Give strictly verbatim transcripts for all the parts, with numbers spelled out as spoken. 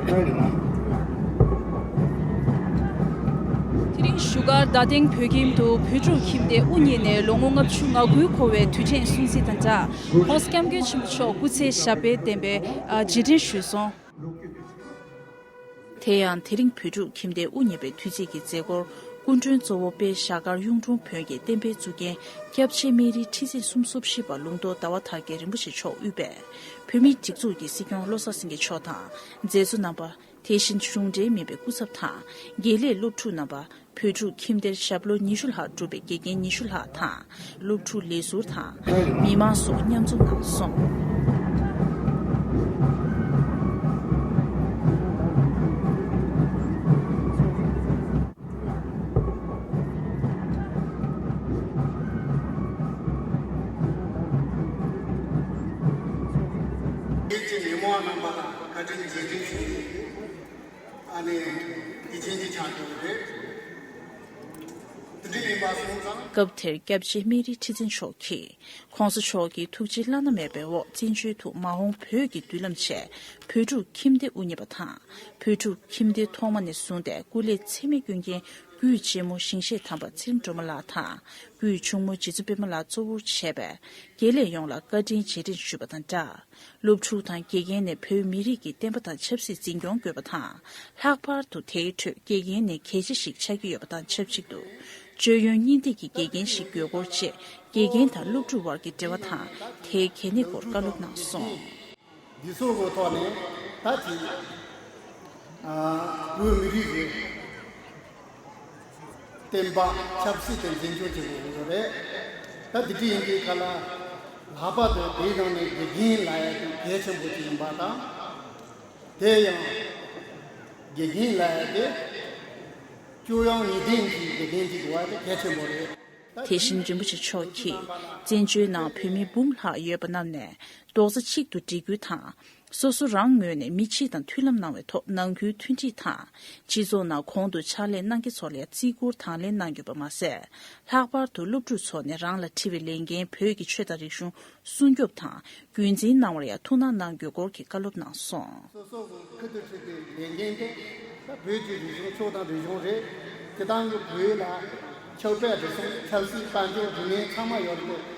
དེ་རིང་བཞུགས་སྒར་རྡ་སྟེང་བོད་ཁྱིམ་དུ་བོད་ཕྲུག་ཁྱིམ་སྡེ་དབུ་བརྙེས་ནས་ལོ་ངོ་ལྔ་བཅུ་ང་དགུ་འཁོར་བའི་དུས་དྲན་སྲུང་བརྩི་དང་སྦྲགས། ྋགོང་ས་ྋསྐྱབས་མགོན་ཆེན་པོ་མཆོག་སྐུ་ཚེ་ཞབས་པད་བརྟན་པའི་རྗེས་དྲན་ཞུས་སོང་། དེ་ཡང་དེ་རིང་བོད་ཕྲུག་ཁྱིམ་སྡེ་དབུ་བརྙེས་པའི་དུས་ཚིགས་ཀྱི་མཛད་སྒོར་སྐུ་མགྲོན་གཙོ་བོ་དཔལ་ཤར་དཀར་གཡུང་དྲུང་བོན་གྱི་བསྟན་པའི་གཙུག་རྒྱན་སྐྱབས་རྗེ་སྨན་རིའི་ཁྲི་འཛིན་གསུམ་སོ་བཞི་པ་ལུང་རྟོགས་ཟླ་བ་དར་རྒྱས་རིན་པོ་ཆེ་མཆོག་དབུས་པའི་བོད་མིའི་སྒྲིག་འཛུགས་ཀྱི་སྲིད་སྐྱོང་བློ་བཟང་སེང་གེ་མཆོག་དང་མཛད་གཙོ་རྣམ་པ། དེ་བཞིན་གཞུང་འབྲེལ་མིན་པའི་སྐུ་ཚབ་དང་དགེ་ལས་སློབ་ཕྲུག་རྣམ་པ། བོད་ཕྲུག་ཁྱིམ་སྡེར་ཞབས་ལོ་ཉི་ཤུ་ལྷག་བསྒྲུབས་པའི་དགེ་རྒན་ཉི་ཤུ་ལྷག་དང་། སློབ་ཕྲུག་ལས་ཟུར་དང་། མི་མང་སོགས་མཉམ་འཛོམས་གནང་སོང་། ཀྱི་མི་མང་རྣམ་པ་ལ་བཀའ་དྲིན་རྗེས་དྲན་ཞུ་ཡི། ཨ་ནི་ཡིད་ཆེས་ཀྱི་ཆ་འཇོག་རེད། དེ་འདྲ་ཡིན་པ་སོང་ཙང་། སྐབས་དེར་སྐྱབས་རྗེ་སྨན་རི་ཁྲི་འཛིན་མཆོག་གིས། ྋགོང་ས་མཆོག་གི་ཐུགས་རྗེ་བླ་ན་མེད་པའི་འོག་བཙན་བྱོལ་དུ་མ་འོངས་བོད་ཀྱི་མདུན་ལམ་ཆེད་བོད་ཕྲུག་ཁྱིམ་སྡེ་དབུ་བརྙེས་པ་དང་། བོད་ཕྲུག་ཁྱིམ་སྡེ་ཐོག་མ་ནས་བཟུང་སྟེ་སྐུ་ལས་ཚད་མེད་བསྐྱོན་མཁན་སྐུའི་གཅེན་མོ་ཞིང་གཤེགས་དམ་པ་ཚེ་རིང་སྒྲོལ་མ་ལགས་དང་། སྐུའི་གཅུང་མོ་རྗེ་བཙུན་པད་མ་ལགས་གཙོ་བོར་བྱས་པའི་དགེ་ལས་ཡོངས་ལ་བཀའ་དྲིན་རྗེས་དྲན་ཞུས་པ་དང་སྦྲགས། སློབ་ཕྲུག་དང་དགེ་རྒན་ནས་བོད་མི་རིགས་ཀྱི་བསྟན་པ་དང་ཆབ་སྲིད་འཛིན་སྐྱོང་དགོས་པ་དང་། ལྷག་པར་དུ་དེའི་ཁྲོད་དགེ་རྒན་ནི་གལ་ཆེ་ཞིག་ཆགས་ཀྱི་ཡོད་པ་དང་ཆབས་ཅིག་ཏུ། སྤྱོད་ཡོན་གཉིས་ལྡན་གྱི་དགེ་རྒན་ཞིག་དགོས་སྐོར་བཅས་དགེ་རྒན་དང་སློབ་ཕྲུག་བར་གྱི་འབྲེལ་བ་དང་དེའི་གལ་གནད་སྐོར་བཀའ་སློབ་གནང་སོང་། འདི་ཚོ་གི་ཐོག་ནས་ད་ཅིག་བོད་མི་རིགས་ཀྱི་བསྟན་པ་ཆབ་སྲིད་དེ་འཛིན་སྐྱོང་བྱེད་དགོས་ཀྱི་ཡོད་རེད། ད་འདི་འདྲ་ཡིན་དུས་ག་ལ་ལྷག་པར་དུ་དེའི་ནང་ནས་དགེ་རྒན་ལབ་ཡ་དེ་གལ་ཆེན་པོ་ཅིག་ཡིན་པ་དང་། དེ་ཡང་དགེ་རྒན་ལབ་ཡ་དེ་སྤྱོད་ཡོན་གཉིས་ལྡན་གྱི་དགེ་རྒན་ཅིག་དགོས་པ་དེ་གལ་ཆེན་པོ་རེད། དེ་བཞིན་རིན་པོ་ཆེ་མཆོག་གིས་བཙན་བྱོལ་ནང་བོད་མི་འབུམ་ལྷག་ཡོད་པ་རྣམས་ནས་རྡོག་རྩ་གཅིག་ཏུ་སྒྲིལ་རྒྱུ་དང་། སོ་སོ་རང་ངོས་ནས་མི་སྤྱི་དང་མཐུན་ལམ་གནང་བའི་ཐོག་ནང་ཁུལ་མཐུན་སྒྲིལ་དང་། སྤྱི་ཚོགས་ནང་གོང་དུ་ཕྱག་ལས་གནང་མཁན་ཚོ་ལ་བརྩི་བཀུར་དང་ལེན་གནང་དགོས་པ་མ་ཟད། ལྷག་པར་དུ་སློབ་ཕྲུག་ཚོ་ནས་རང་ལ་དྲི་བའི་ལས་འགན་བོད་ཀྱི་ཆོས་དང་རིག་གཞུང་སྲུང་སྐྱོབ་དང་རྒྱུན་འཛིན་གནང་བར་ཡང་ཐུགས་སྣང་གནང་དགོས་སྐོར་གྱི་བཀའ་སློབ་གནང་སོང་། སོ་སོ་གི་ཁུར་དུ་ཁྲིད་པའི་ལས་འགན་དེ་ད་བོད་ཀྱི་རིག་གཞུང་ཆོས་དང་རིག་གཞུང་རེད། སྤྱིར་བཏང་གི་བོད་ལ་ཆོས་དད་རིག་གཞུང་ཆབ་སྲིད་དཔལ་འབྱོར་རིག་གནས་ཚང་མ་ཡོད་རེད།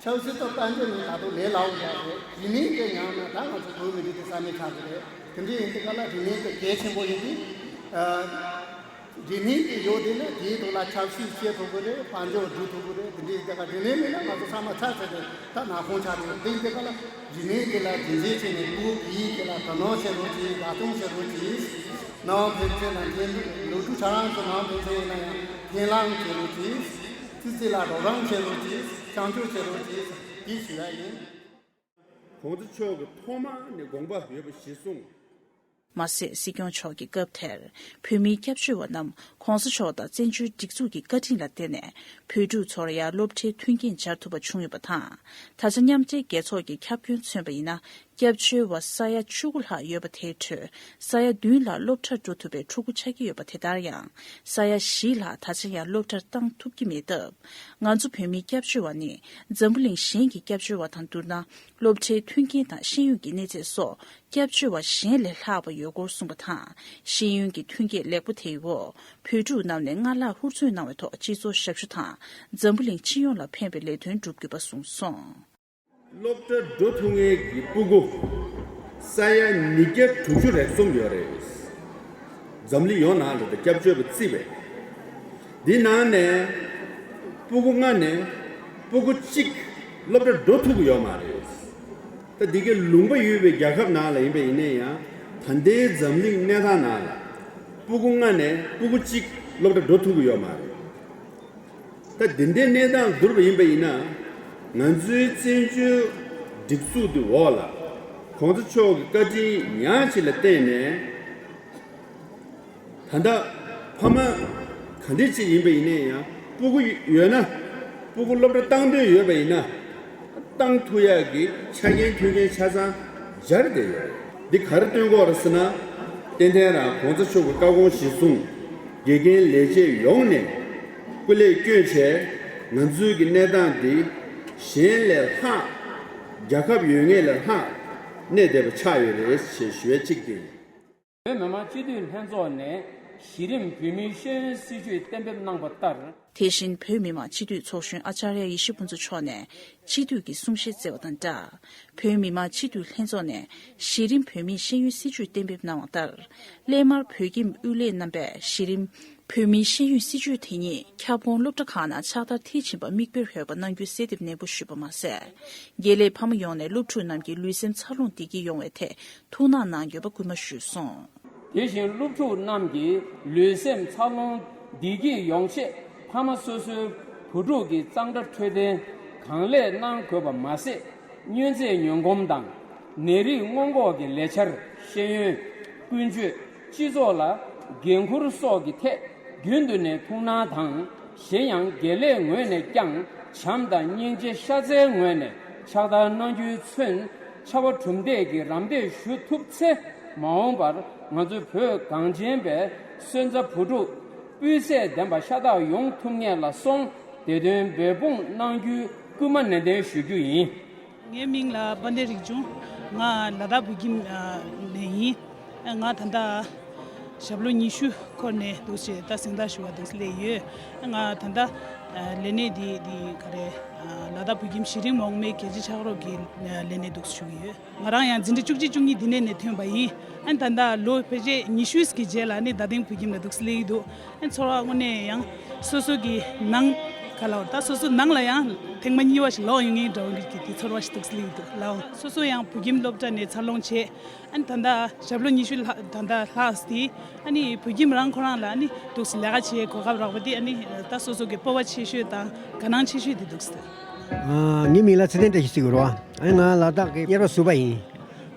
ཆབ་སྲིད་དང་དཔལ་འབྱོར་ནི་ད་དུང་ལས་སླ་བོ་འདྲ་རེད། རིག་གནས་དེ་ཉམས་ན་ད་ང་ཚོ་བོད་མི་རིགས་དེ་ས་ནས་ཆགས་ཀྱི་རེད། དེ་འདྲ་ཡིན་དུས་ག་ལ་རིག་གནས་དེ་གལ་ཆེན་པོ་ཡིན་དུས། རིག་གནས་དེ་ཡོད་དེ་ན་དེའི་ཐོག་ལ་ཆབ་སྲིད་བྱེད་ཐུབ་ཀྱི་རེད། དཔལ་འབྱོར་སྒྲུབ་ཐུབ་ཀྱི་རེད། དེ་འདྲའི་དེ་ག་རིག་གནས་མེད་ན་ང་ཚོ་ཚང་མ་ཆགས་ཚར་ཏེ་ད་ནག་ཁུང་ཆགས་ནས་དེ་འདི་ག་ལ་རིག་གནས་དེ་ལ་རྒྱུན་འཛིན་བྱས་ནས་ཕྲུ་གུ་གིས་དེ་ལ་དོ་སྣང་བྱེད་རོགས་གྱིས། བདག་སྐྱོང་བྱེད་རོགས་གྱིས། ནང་ཕན་ཚུན་ལ་ཕན་ལུགས་ཕྲུག་ཁྱེད་རང་ཚོ་ནང་ཕན་ཚུན་ཡིན་ན་ཡང་ཕན་ལམ་བྱེད་རོགས་གྱིས། ཙི་ཙི་ལ་རོགས་རམ་བྱེད་རོགས་གྱིས། བྱམས་སྐྱོང་བྱེད་རོགས་གྱིས། དེ་ཞུ་ཡ་ཡིན། ྋགོང་ས་མཆོག་གིས་ཐོག་མ་ནས་དགོངས་པ་ཡོད་པ་གཞིར་བཟུང་། མ་ཟད་སྲིད་སྐྱོང་མཆོག་གིས་སྐབས་དེར་བོད་མིའི་སྐྱབས་བཅོལ་བ་རྣམས་ྋགོང་ས་མཆོག་དང་བཙན་བྱོལ་སྒྲིག་འཛུགས་ཀྱི་བཀའ་དྲིན་ལ་བརྟེན་ནས་བོད་ཕྲུག་ཚོར་ཡང་སློབ་གྲྭའི་མཐུན་རྐྱེན་སྦྱར་ཐུབ་པ་བྱུང་ཡོད་པ་དང་། ད་ཆ་མཉམ་འབྲེལ་རྒྱལ་ཚོགས་ཀྱི་ཁྱབ་ཁོངས་མཚོན་པ་ཡིན་ན་སྐྱབས་བཅོལ་བ་ས་ཡ་བཅུ་དགུ་ལྷག་ཡོད་པ་དེའི་ཁྲོད་ས་ཡ་བདུན་ལྷག་སློབ་གྲྭར་འགྲོ་ཐུབ་པའི་ཕྲུ་གུ་ཆགས་ཀྱི་ཡོད་པ་དེ་ལྟར་ཡང་ས་ཡ་བཞི་ལྷག་ད་ཆ་ཡང་སློབ་གྲྭར་བཏང་ཐུབ་ཀྱི་མེད་སྟབས། ང་ཚོ་བོད་མིའི་སྐྱབས་བཅོལ་བ་ནི་འཛམ་བུ་གླིང་གཞན་གྱི་སྐྱབས་བཅོལ་བ་དང་བསྡུར་ན། སློབ་གྲྭའི་མཐུན་རྐྱེན་དང་ཤེས་ཡོན་གྱི་གནས་ཚད་སོགས་སྐྱབས་བཅོལ་བ་གཞན་ལས་ལྷག་པ་ཡོད་སྐོར་གསུངས་པ་དང་། ཤེས་ཡོན་གྱི་མཐུན་རྐྱེན་ལེགས་པོ་དེའི་འོག་བོད་ཕྲུག་རྣམས་ནས་སྔར་ལྷག་ཧུར་བརྩོན་གནང་བའི་ཐོག་སྤྱི་ཚོགས་ཞབས་ཞུ་དང་འཛམ་བུ་གླིང་སྤྱི་ཡོངས་ལ་ཕན་པའི་ལས་དོན་བསྒྲུབ་དགོས་པ་གསུངས་སོང་། སློབ་གྲྭར་འགྲོ་ཐུབ་མཁན་གྱི་སྤུ་གུ་ས་ཡ་ཉིས་བརྒྱ་དྲུག་ཅུ་རེ་གསུམ་ཡོད་རེད། འཛམ་གླིང་ཡོངས་ནང་ལ་ད་སྐྱབས་བཅོལ་བ་བརྩིས་པས། འདི་ནང་ནས་སྤུ་གུ་ལྔ་ནས་སྤུ་གུ་གཅིག་སློབ་གྲྭར་འགྲོ་ཐུབ་ཀྱི་ཡོད་མ་རེད། ད་འདི་གའི་ལུང་པ་ཡོད་པའི་རྒྱལ་ཁབ་ནང་ལ་ཡིན་པ་ཡིན་ན་ཡང་ད་ལྟའི་འཛམ་གླིང་གནས་སྟངས་ནང་ལ་སྤུ་གུ་ལྔ་ནས་སྤུ་གུ་གཅིག་སློབ་གྲྭར་འགྲོ་ཐུབ་ཀྱི་ཡོད་མ་རེད། ད་འདི་འདྲའི་གནས་སྟངས་བསྡུར་བ་ཡིན་པ་ཡིན་ན། ང་ཚོའི་བཙན་བྱོལ་སྒྲིག་འཛུགས་འདི་འོག་ལ་གོང་ས་མཆོག་གི་བཀའ་དྲིན་ཉག་གཅིག་ལ་བརྟེན་ནས། ད་ལྟ་ཕ་མ་ག་འདྲ་ཅིག་ཡིན་པ་ཡིན་ན་ཡང་སྤུ་གུ་ཡོད་ན། སྤུ་གུ་སློབ་གྲྭ་བཏང་འདོད་ཡོད་པ་ཡིན་ན། བཏང་ཐུབ་ཡག་གི་ཆ་རྐྱེན་མཐུན་རྐྱེན་ཆ་ཚང་སྦྱར་བསྡད་ཡོད་རེད། འདི་ག་རེ་སྟོན་གྱི་ཡོད་རེད་ཟེར་ན། ཏན་ཏན་རང་གོང་ས་མཆོག་གི་བཀའ་དགོངས་གཞིར་བཟུང་། དགེ་རྒན་ལས་བྱེད་ཡོངས་ནས་སྐུ་ལས་བསྐྱོན་བྱས། ང་ཚོའི་གི་གནས་སྟངས་འདི་གཞན་ལས་ལྷག་རྒྱལ་ཁབ་ཡོད་ངེས་ལས་ལྷག་གནས་བསྡད་པ་ཆགས་ཡོད་རེད་ཅེས་ཞུ་ཡ་གཅིག་དེ་ཡིན། བོད་མི་མང་སྤྱི་འཐུས་ལྷན་ཚོགས་ནས་གཞི་རིམ་བོད་མིའི་ཤེས་ཡོན་སྲིད་བྱུས་གཏན་འབེབས་གནང་པ་ལྟར། དེ་བཞིན་བོད་མི་མང་སྤྱི་འཐུས་ཚོགས་གཞོན་ཨ་ཅཱརྱ་ཡེ་ཤེས་ཕུན་ཚོགས་མཆོག་ནས་སྤྱི་འཐུས་ཀྱི་གསུང་བཤད་བསྩལ་བ་དང་སྦྲགས། བོད་མི་མང་སྤྱི་འཐུས་ལྷན་ཚོགས་ནས་གཞི་རིམ་བོད་མིའི་ཤེས་ཡོན་སྲིད་བྱུས་གཏན་འབེབས་གནང་བ་ལྟར། སླད་མར་བོད་ཁྱིམ་དབུ་ལས་རྣམ་པས་གཞི་རིམ་བོད་མིའི་ཤེས་ཡོན་སྲིད་བྱུས་དེ་ཉིད་ཁྱབ་ཁོངས་སློབ་གྲྭ་ཁག་ནང་ཕྱག་བསྟར་མཐིལ་ཕྱིན་པ་མིག་དཔེར་འོས་པ་གནང་རྒྱུའི་གསལ་འདེབས་ནན་པོ་ཞུས་པ་མ་ཟད། དགེ་ལས་ཕ་མ་ཡོངས་ནས་སློབ་ཕྲུག་རྣམས་ཀྱི་ལུས་སེམས་འཚར་ལོངས་བདེ་སྐྱིད་ཡོང་བའི་ཐད་ཐུགས་སྣང་གནང་དགོས་པ་སྐུལ་མ་ཞུས་སོང་། དེ་བཞིན་སློབ་ཕྲུག་རྣམས་ཀྱི་ལུས་སེམས་འཚར་ལོངས་བདེ་སྐྱིད་ཡོང་ཆེད་ཕ་མ་སོ་སོའི་བུ་ཕྲུག་གི་གཙང་སྦྲ་འཕྲོད་བསྟེན་གང་ལེགས་གནང་དགོས་པ་མ་ཟད། མྱོས་རྫས་ཉོ་སྒོམ་དང་ནད་རིགས་སྔོན་འགོག་གི་ལས་འཆར། ཤེས་ཡོན། ཀུན་སྤྱོད། སྤྱི་ཚོགས་ལ་འགན་འཁུར་སོགས་ཀྱི་ཐད་རྒྱུན་དུ་ནས་ཐུགས་སྣང་དང་། གཞན་ཡང་དགེ་ལས་ངོས་ནས་ཀྱང་བྱམས་དང་སྙིང་རྗེ་ཤ་ཚའི་ངོས་ནས་ཕྱག་བསྟར་གནང་རྒྱུས་མཚོན། ཕྱྭ་པ་གྲུབ་འདེགས་ཀྱིས་རམ་འདེགས་ཞུ་ཐུབ་ཚེ། མ་འོངས་པར་ང་ཚོ་བོད་གངས་ཅན་པའི་སོན་རྩ་བུ་ཕྲུག་སྤུས་ཚད་ལྡན་པ་ཤ་སྟག་ཡོང་ཐུབ་ངེས་ལ་སོང་། དེ་དོན་འབད་འབུངས་གནང་རྒྱུའི་སྐུལ་མ་ནན་ཏན་ཞུ་རྒྱུ་ཡིན། ངའི་མིང་ལ་དཔལ་ལྡན་རིག་འབྱུང་། ང་ལ་དྭགས་བོད་ཁྱིམ་ནས་ཡིན། ང་ད་ལྟ་ཞབས་ལོ་ཉི་ཤུ་འཁོར་ནས་འདུག་སེ་ད་གཟེངས་རྟགས་ཞུ་བ་འདུག་སེ་སླེབས་ཡོད། ང་ད་ལྟ་ལས་གནས་འདི་འདི་ག་རེ། ལ་དྭགས་བོད་ཁྱིམ་གཞི་རིམ་འོག་མའི་རྒྱལ་སྤྱིའི་ཕྱག་རོགས་ཀྱི་ལས་གནས་འདུག་སེ་ཞུ་གི་ཡོད། ང་རང་ཡང་འཛིན་གྲྭ་བཅུ་གཅིག་བཅུ་གཉིས་འདི་ནས་ནས་ཐོན་པ་ཡིན། ཨ་ནི་ད་ལྟ་ལོ་ཕལ་ཆེར་ཉི་ཤུ་གི་རྗེས་ལ་ནི་རྡ་སྟེང་བོད་ཁྱིམ་ལ་འདུག་སེ་སླེབས་ཀྱི་འདུག་ཨ་ནི་ཚོར་བ་དངོས་གནས་ཡང་སོ་སོ་གི་ནང་ག་ལ་བར་ད་སོ་སོ་ནང་ལ་ཡང་ཐེངས་མ་གཉིས་པ་ཞིག་ལོག་ཡོང་མཁན་འདྲ་བོ་གི་དེ་ཚོར་བ་ཞིག་འདུག་སེ་སླེབས་ཀྱི་འདུག་ལགས། སོ་སོ་ཡང་བོད་ཁྱིམ་སློབ་གྲྭ་ནས་འཚར་ལོངས་བྱས། ཨ་ནི་ད་ལྟ་ཞབས་ལོ་ཉི་ཤུ་ལྷག་ད་ལྟ་ལྷག་སྟེ། ཨ་ནི་བོད་ཁྱིམ་རང་ཁོ་རང་ལ་ཨ་ནི་འདུག་སེ་ལས་ཀ་བྱེད་གོ་སྐབས་རག་པ་དེ་ཨ་ནི་ད་སོ་སོ་གི་སྤོབས་པ་ཆེ་ཤོས་དང་དགའ་སྣང་ཆེ་ཤོས་དེ་འདུག་སེ། ཨ། ངའི་མིང་ལ་ཚེ་བརྟན་བཀྲ་ཤིས་ཟེར་གྱི་རེད་བ། ཨ་ནི་ང་ལ་དྭགས་ཀྱི་གཉེར་པ་ཟུར་པ་ཡིན།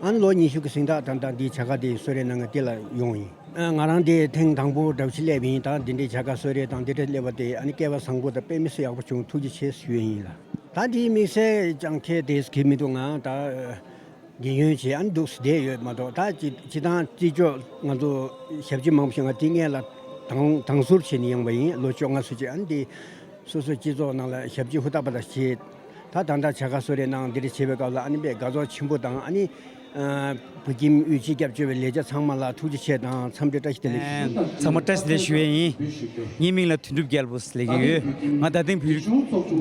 ཨ་ནི་ལོ་ཉི་ཤུ་གི་གཟེངས་རྟགས་ད་ལྟ་འདིའི་བྱ་དགའ་དེ་གསོལ་རས་གནང་མཁན་དེ་ལ་ཡོང་ཡིན། ཨ། ང་རང་དེ་ཐེངས་དང་པོ་འདྲ་བོ་ཞིག་སླེབས་ཡིན། ད་འདི་འདྲའི་བྱ་དགའ་གསོལ་རས་དང་འདི་འདྲ་སླེབས་པ་དེ་ཨ་ནི་སྐལ་བ་བཟང་པོ་དང་དཔེ་མི་སྲིད་ཡག་པོ་བྱུང་། ཐུགས་རྗེ་ཆེ་ཞུ་ཡས་ཡིན་ལ། ད་འདིའི་དམིགས་བསལ་ཅང་ཁྱད་དེ་གི་མི་འདུག་ང་ད་རྒན་ཡོལ་བྱས་ཨ་ནི་འདུག་སེ་བསྡད་ཡོད་མ་གཏོགས། ད་སྤྱི་སྤྱི་བཏང་རྩིས་སྤྱོད་ང་ཚོ་ཞབས་ཕྱི་མང་པོ་ཞིག་ང་དེ་སྔས་ལ་དང་དང་ཟུར་བྱས་ནས་ཡོང་བ་ཡིན། ལོ་བཅོ་ལྔ་ཙམ་ཅིག་ཨ་ནི་དེ་སོ་སོའི་སྤྱི་ཚོགས་ནང་ལ་ཞབས་ཕྱི་ཧུར་ཐག་པ་དང་བྱས། ད་ད་ལྟ་བྱ་དགའ་གསོལ་རས་གནང་འདི་འདྲ་བྱེད་པའི་སྐབས་ལ་ཨ་ནི་དཔེ་དགའ་ཚོར་ཆེན་པོ་དང་། ཨ་ནི་ཨ་བོད་ཁྱིམ་དབུས་སྤྱི་ཁྱབ་བཅོལ་བའི་ལས་བྱེད་ཚང་མ་ལ་ཐུགས་རྗེ་ཆེ་དང་འཚམས་འདྲི་བཀྲ་ཤིས་བདེ་ལེགས་ཞུ། ཚང་མ་བཀྲ་ཤིས་བདེ་ལེགས་ཞུ་ཡས་ཡིན། ངའི་མིང་ལ་དོན་གྲུབ་རྒྱལ་པོ་ཟེར་ལབ་ཀྱི་ཡོད། ང་རྡ་སྟེང་བོད་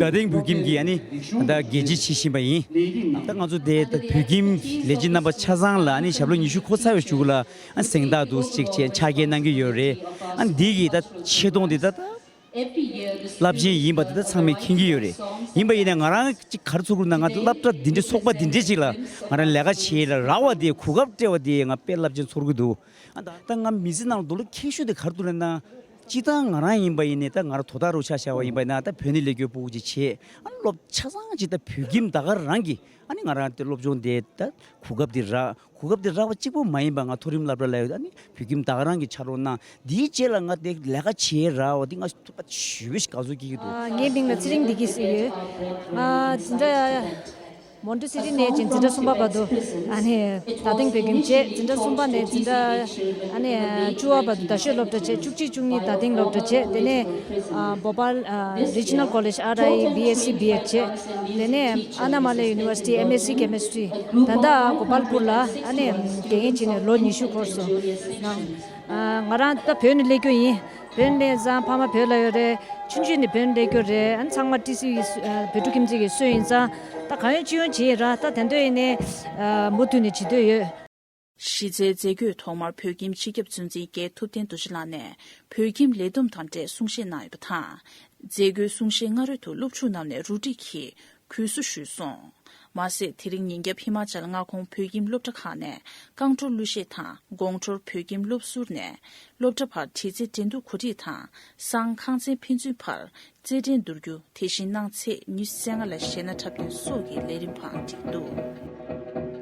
རྡ་སྟེང་བོད་ཁྱིམ་གྱི་ཨ་ནི་ད་དགེ་བྱེད་བྱེད་བཞིན་པ་ཡིན། ད་ང་ཚོ་དེ་ད་བོད་ཁྱིམ་ལས་བྱེད་རྣམ་པ་ཆ་ཚང་ལ་ཨ་ནི་ཞབས་ལོ་ཉི་ཤུ་འཁོར་ཚར་བའི་གཞུག་ལ་ཨ་གཟེངས་རྟགས་འདུག་ཅིག་བྱས་ཕྱག་འཁྱེར་གནང་གི་ཡོད་རེད། ཨ་འདི་གི་ད་ཆེ་མཐོང་དེ་ད་ད་རླབས་ཆེན་ཡིན་པ་དེ་ད་ཚང་མས་མཁྱེན་གྱི་ཡོད་རེད། ཡིན་པ་ཡིན་ན་ང་རང་ཅིག་ག་རེ་ཚོར་གི་ན། ང་སློབ་གྲྭ་འདི་འདྲའི་ཚོགས་པ་འདི་འདྲའི་ཅིག་ལ་ང་རང་ལས་ཀ་བྱེད་ལ་རག་པ་དེ། གོ་སྐབས་སྤྲད་པ་དེ་ང་དཔེ་རླབས་ཆེན་ཚོར་གྱི་འདུག་ཨ་ད་ང་མི་ཚེ་ནང་ལ་རྡོ་ལོ་ཁེངས་ཤོས་དེ་ག་རེ་འདུག་ལབ་ན། སྤྱིར་བཏང་ང་རང་ཡིན་པ་ཡིན་ནའི་ད་ང་རང་དོ་བདག་རུ་ཆ་བཞག་པ་ཡིན་པ་ཡིན་ན། ད་བོད་ནས་སླེབས་རྒྱུ་ཕྲུ་གུ་ཅིག་བྱས། ཨ་ནི་སློབ་ཆ་ཚང་ཅིག་ད་བོད་ཁྱིམ་ད་ག་རང་གི་ཨ་ནི་ང་རང་དེ་སློབ་སྦྱོང་དེ་ད་གོ་སྐབས་དེ་རག་གོ་སྐབས་དེ་རག་པ་གཅིག་པོ་མ་ཡིན་པ་ང་མཐོ་རིམ་སློབ་གྲྭ་ལ་ཡོད། ཨ་ནི་བོད་ཁྱིམ་ད་ག་རང་གི་ཕྱག་རོགས་གནང་། དེའི་རྗེས་ལ་ང་དེ་ལས་ཀ་བྱེད་རག་པ་དེ་ང་ཐུགས་ཕར་ཞེ་པོ་ཞིག་དགའ་ཚོར་སྐྱེ་གི་འདུག་ཨ། ངའི་མིང་ལ་ཚེ་རིང་བདེ་སྐྱིད་ཟེར་ཡོད། ང་འཛིན་གྲྭ་མོན་ཊེ་སི་རི་ནས་ཅིག་འཛིན་གྲྭ་གསུམ་པ་བར་དུ་ཨ་ནི་རྡ་སྟེང་བོད་ཁྱིམ་བྱས། འཛིན་གྲྭ་གསུམ་པ་ནས་འཛིན་གྲྭ་ཨ་ནི་བཅུ་པ་བར་དུ་རྡ་ཤོད་སློབ་གྲྭ་བྱས། བཅུ་གཅིག་བཅུ་གཉིས་རྡ་སྟེང་སློབ་གྲྭ་བྱས། དེ་ནས་ཨ་བོ་པཱལ་ཨ་རི་ཇི་ནལ་ཀོ་ལེཇ་ཨར་ཨའི་བི་ཨེས་སི་བི་ཨེཌ་བྱས། དེ་ནས་ཨ་ན་མ་ལའི་ཡུ་ནི་ཝར་སི་ཊི་ཨེམ་ཨེས་སི་ཀེ་མི་སི་ཊི་རི། ད་ལྟ་གོ་པལ་པུར་ལ་ཨ་ནི་དགེ་རྒན་བྱས་ནས་ལོ་ཉི་ཤུ་འཁོར་སོང་། ང་ང་རང་ད་བོད་ནས་སླེབས་རྒྱུ་ཡིན། བོད་ནས་སླེབས་ཙང་ཕ་མ་བོད་ལ་ཡོད་རེད། ཆུང་ཆུང་ནས་བོད་ནས་སླེབས་རྒྱུ་རེད། ཨ་ནི་ཚང་མ་ཊི་སི་ཡི་བོད་ཕྲུག་ཁྱིམ་མཚེས་ཀྱི་སུ་ཡིན་ཙང་ད་གང་ཡོང་ཅི་ཡོང་བྱེད་ཡིན་ར། ད་དེ་འདྲ་ཡིན་ནའི་མུ་མཐུད་ནས་བྱེད་འདོད་ཡོད། གཞི་རྩའི་མཛད་སྒོའི་ཐོག་མར་བོད་ཁྱིམ་སྤྱི་ཁྱབ་གཙོ་འཛིན་རྒན་ཐུབ་བསྟན་རྡོ་རྗེ་ལགས་ནས་བོད་ཁྱིམ་ལས་བསྡོམས་དང་འབྲེལ་གསུང་བཤད་གནང་ཡོད་པ་དང་། མཛད་སྒོའི་གསུང་བཤད་སྔ་རོལ་དུ་སློབ་ཕྲུག་རྣམས་ནས་རུ་སྒྲིག་གིས་གུས་བསུ་ཞུས་སོང་། མ་ཟད། དེ་རིང་ཉིན་རྒྱབ་ཧི་མ་ཅལ་མངའ་ཁོངས་བོད་ཁྱིམ་སློབ་གྲྭ་ཁག་ནས་རྐང་བྲོ་གླུ་གཞས་དང་། དགོང་དྲོར་བོད་ཁྱིམ་སློབ་ཟུར་ནས་སློབ་གྲྭ་བར་དྲི་རྩད་འགྲན་བསྡུར་གོ་སྒྲིག་དང་། སང་ཁང་ཚན་ཕན་ཚུན་བར་རྩེད་འགྲན་བསྡུར་རྒྱུ། དེ་བཞིན་གནངས་ཚེས་ཉི་ཤུ་རྩ་ལྔ་ལ་གཞས་སྣ་འཁྲབ་སྟོན་སོགས་ཀྱི་ལས་རིམ་ཁག་བསྒྲིགས་འདུག